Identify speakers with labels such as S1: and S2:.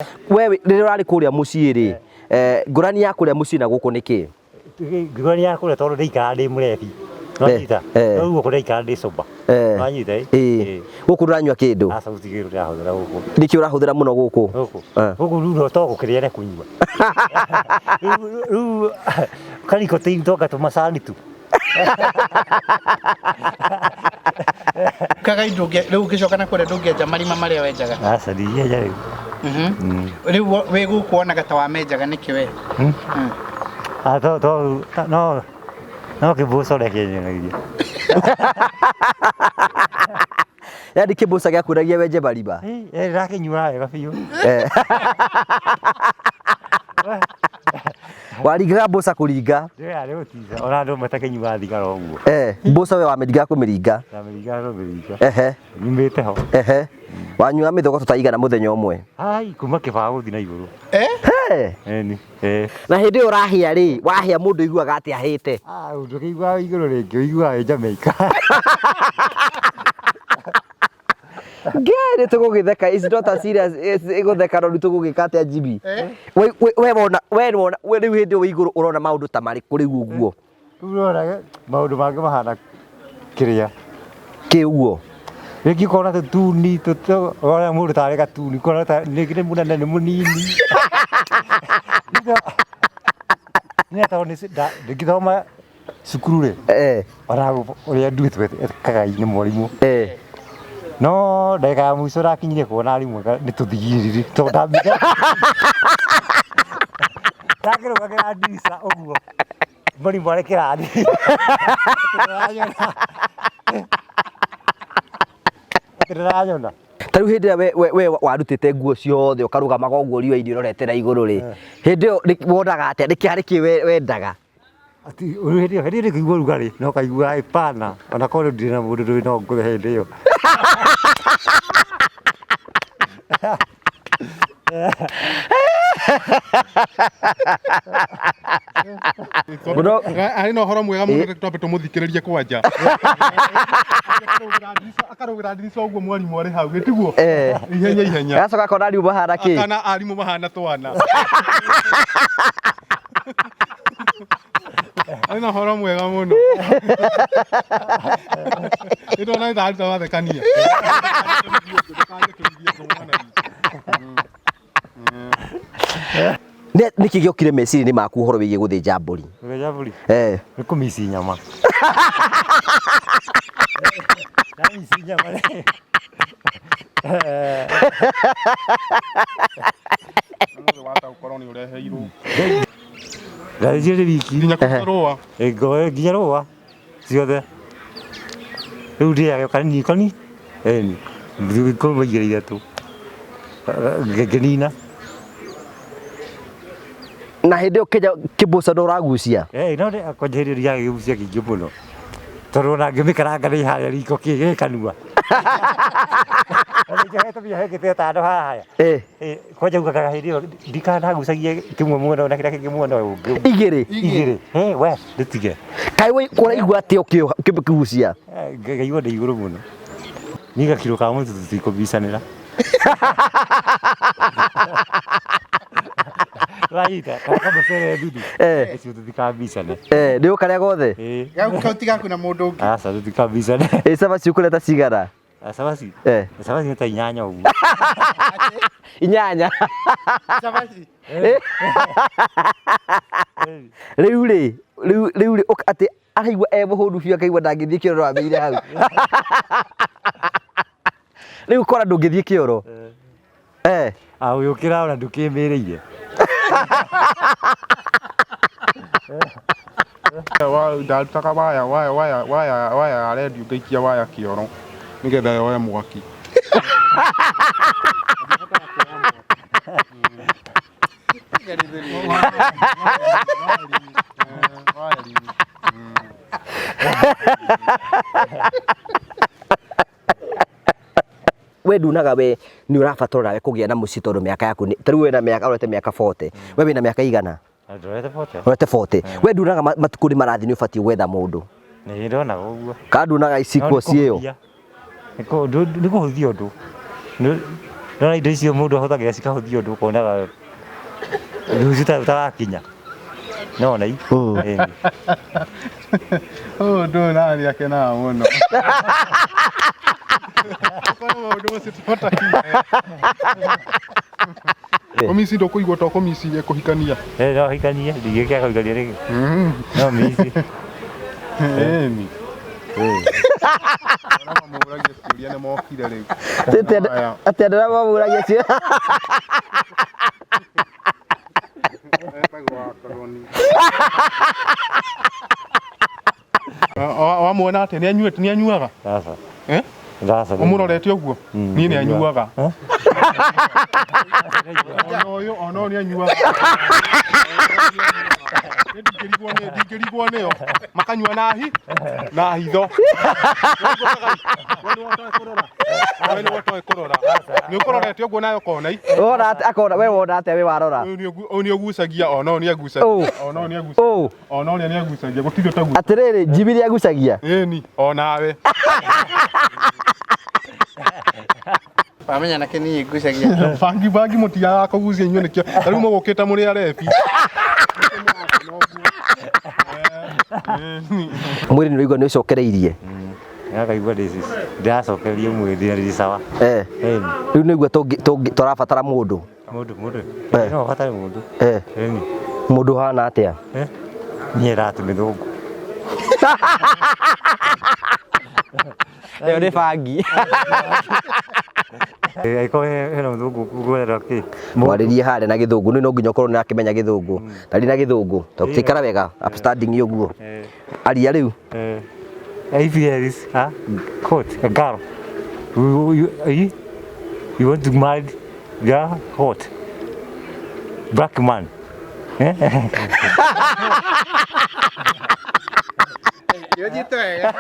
S1: We rĩrĩa ũrarĩ kũrĩa mũciĩ rĩ, ngũrani ya kũrĩa mũciĩ na gũkũ nĩ kĩ?
S2: Ngũrani ya kũrĩa tondũ ndaikaraga ndĩ mũrebi. Nwanyita? Rĩu gũkũ ndaikaraga ndĩ sober. Nwanyita ĩ?
S1: Ĩĩ. Gũkũ ndũranyua kĩndũ?
S2: Aca gũtirĩ kĩndũ ndĩrahũthĩra gũkũ.
S1: Nĩkĩ ũrahũthĩra mũno gũkũ?
S2: Gũkũ? Gũkũ rĩu to gũkĩrĩa na kũnyua. Rĩu karikotini tonga tũmacani tu.
S3: Kagai ndũngĩ rĩu ũngĩcoka na kũrĩa ndũngĩenja marima marĩa wenjaga.
S2: Aca ndingĩenja rĩu.
S3: Rĩu wĩ gũkũ wonaga ta wamenjaga nĩkĩ we?
S2: Ah, to to no no kĩmboco ũrĩa kĩnyonagia.
S1: Yaani kĩmboca gĩakũragia wenje marima?
S2: Eh, ndĩrakĩnyuaga wega biũ.
S1: Waringaga mboca kũringa.
S2: Ndĩra rĩ gũtinda ona andũ matakĩnyuaga thigara ũguo.
S1: Eh, mboca we wamĩringaga kũmĩringa.
S2: Ndamĩringaga kũmĩringa.
S1: Ehe.
S2: Nyumĩte ho.
S1: Ehe. Wanyua mĩthogoto ta igana mũthenya ũmwe.
S2: Ai, kuma kĩbaũ gũthiĩ na igũrũ.
S3: Eh?
S1: He.
S2: Eni. Eh.
S1: Na hĩndĩ ĩyo ũrahĩa rĩ, wahĩa mũndũ aiguaga atĩa ahĩte?
S2: Ah, ndũkĩiguaga igũrũ rĩngĩ, ũiguaga wĩ Jamaica.
S1: Ngai nĩ tũgũgĩtheka it's not a serious ĩgũtheka no nĩ tũgũgĩka atĩa Jimmy? We we we wona we wona we rĩu hĩndĩ ĩyo wĩ igũrũ ũrona maũndũ ta marĩkũ rĩu ũguo?
S2: Rĩu ũrona maũndũ mangĩ mahana kĩrĩa.
S1: Kĩ ũguo?
S2: Rĩngĩ ũkona tũtuni ũrona mũndũ tarĩ gatuni ũkona ta rĩngĩ nĩ mũnene nĩ mũnini. Niĩ tondũ ndingĩthoma cukuru rĩ ona ũrĩa nduĩtwo ekaga nĩ mwarimũ. No ndagĩka ya mũico ndakinyire kuona arimũ nĩ tũthigiriri tondũ ndambire ndakĩrũgagĩra ndirica ũguo mwarimũ arĩ kĩrathi. Ndĩranyona.
S1: Ta rĩu hĩndĩ ĩrĩa we we warutĩte nguo ciothe ũkarũgamaga ũguo riũa-inĩ ũrorete na igũrũ rĩ, hĩndĩ ĩyo wonaga atĩa? Nĩkĩ harĩ kĩ wendaga?
S2: Ati hĩndĩ ĩyo hĩndĩ ĩyo nĩkũigua ũrugarĩ no kaigua ĩpana ona korwo ndirĩ na mũndũ ndũĩ no ngũre hĩndĩ ĩyo.
S1: Mũno
S4: Arĩ na ũhoro mwega mũno reke twambe tũmũthikĩrĩrie kwanja. Akarũgĩra ndirica ũguo mwarimũ arĩ hau, gĩtiguo? Ihenya ihenya.
S1: Agacoka akona arimũ mahana kĩ?
S4: Akana arimũ mahana twana. Arĩ na ũhoro mwega mũno. Nĩ ndona nĩ ndaruta mathekania.
S1: Nĩkĩ gĩokire meciria-inĩ maku ũhoro wĩgiĩ gũthĩnja mbũri?
S2: Gũthĩnja mbũri?
S1: Eh.
S2: Nĩ kũmici nyama. Ndamici nyama rĩ.
S4: Ũmũthĩ wataũkorwo nĩ ũreheirwo.
S2: Ndathĩnjire wiki.
S4: Nginya kũruta rũa.
S2: Nginya rũa ciothe. Rĩu ndĩage kanini kani ĩni thikũ igĩrĩ ithatũ ngĩnina.
S1: Na hĩndĩ ĩyo kĩnya kĩmboca no ũragucia?
S2: Ĩĩ no kwanja hĩndĩ ĩyo ndiagĩgucia kĩingĩ mũno tondũ ona ngĩmĩkaranga ndĩ harĩa riko kĩ gĩ kanua. Njohete mbia hekĩte ĩtano haha. Kwanja ugaga hĩndĩ ĩyo ndikanagucagie kĩmwe mwena ũyũ na kĩrĩa kĩngĩ mwena ũyũ ũngĩ.
S1: Igĩrĩ?
S2: Igĩrĩ. We ndĩtige.
S1: Kaĩ ũraigua atĩa ũkĩgucia?
S2: Ngaigua ndĩ igũrũ mũno. Niĩ gakiro ka mũtu tũtikũbicanĩra. Wanyita kana kamũcere thuthu. Ũcio tũtikabicane.
S1: Nĩ ũkarĩa gothe?
S2: Ĩĩ.
S3: Gau kau ti gaku na mũndũ ũngĩ.
S2: Aca tũtikabicane.
S1: Ĩ cabaci ũkũrĩa ta cigana?
S2: Cabaci? Cabaci nĩ ta inyanya ũguo.
S1: Inyanya?
S3: Cabaci?
S1: Rĩu rĩ, rĩu rĩu rĩ, atĩ araigua e mũhũnu biũ akaigua ndangĩthiĩ kĩoro ambĩire hau. Rĩu kora ndũngĩthiĩ kĩoro.
S2: Ah, ũyũ ũkĩraona ndũkĩmĩrĩire.
S4: Ndarutaga waya waya waya waya waya ya redio ngaikia waya kĩoro nĩgetha yoe mwaki.
S1: We ndunaga we nĩ ũrabatara nawe kũgĩa na mũciĩ tondũ mĩaka yaku nĩ ta rĩu wĩna mĩaka ũrete mĩaka 40 we wĩna mĩaka igana?
S2: Ndorete 40.
S1: Ũrete 40. We ndunaga matukũ nĩ marathiĩ nĩ ũbatiĩ gwetha mũndũ?
S2: Nĩ ndonaga ũguo.
S1: Kana ndunaga
S2: No
S1: icikuo
S2: nĩ
S1: ciĩyo?
S2: kũhũthia. Nĩ kũhũthia ũndũ. No indo icio mũndũ ahũthagĩra cikahũthia ũndũ ũkonaga rũciũ ũtarakinya. No na i. Ĩni.
S4: Ũyũ ndũyũ nani akenaga mũno. Korwo maũndũ macio tũhotakinya. Kũmici ndũkũigua to kũmici kũhikania.
S2: Eh, no hikanie, ndingĩkĩaga kũhikania rĩngĩ. No mici.
S4: Ĩni. Arĩa mamũragia ciũria nĩ mokire rĩu. Aya.
S1: Atĩ andũ arĩa mamũragia ciũria.
S4: Etagwo Akoroni. Wamuona atĩa? Nĩ anyuaga?
S2: Sasa.
S4: Eh?
S2: Sasa.
S4: Ũmũrorete ũguo? Niĩ nĩ anyuaga.
S2: Eh?
S4: Ona ũyũ, ona ũyũ nĩ anyuaga. Niĩ ndingĩrigwo nĩo. Makanyua na hi na hitho. We nĩwe ũtoĩ kũrora. We nĩwe ũtoĩ kũrora. Nĩ ũkũrorete ũguo nawe ũkona i.
S1: Wona atĩa akona we wona atĩa we warora.
S4: Ũyũ nĩ ũgucagia, ona ũyũ nĩ agucagia. Ona ũyũ nĩ agucagia.
S1: Ũũ.
S4: Ona ũrĩa nĩ agucagia, gũtirĩ ũtagucagia.
S1: Atĩrĩrĩ, Jimmy nĩ agucagia.
S4: Ĩni, onawe.
S3: Wamenya nake niĩ ngucagia.
S4: Bangi bangi mũtiagaga kũgucia inyuĩ nĩkĩo. Ta rĩu mũgũkĩte mũrĩ arebi.
S1: Mwĩrĩ nĩ ũraigua nĩ ũcokereirie.
S2: Ndĩraigua ndĩracokereria mwĩrĩ na ndĩ sawa.
S1: Eh.
S2: Ĩni.
S1: Rĩu nĩ ũigua tũrabatara mũndũ.
S2: Mũndũ mũndũ.
S1: Eh.
S2: No ũbatare mũndũ.
S1: Eh.
S2: Ĩni.
S1: Mũndũ ũhana atĩa?
S2: Eh? Niĩ ratu mĩthũngũ.
S1: Ĩyo nĩ bangi.
S2: Angĩkorwo hena mũthũngũ ũkwenda kĩ?
S1: Mwarĩrie harĩa na gĩthũngũ nĩ no nginya ũkorwo nĩ ũrakĩmenya gĩthũngũ. Tarĩ na gĩthũngũ. Tũikara wega upstanding ũguo. Aria rĩu.
S2: If there is a court, a girl, you want to marry the hot black man. Eh?
S3: Nĩ ũthiĩte wega.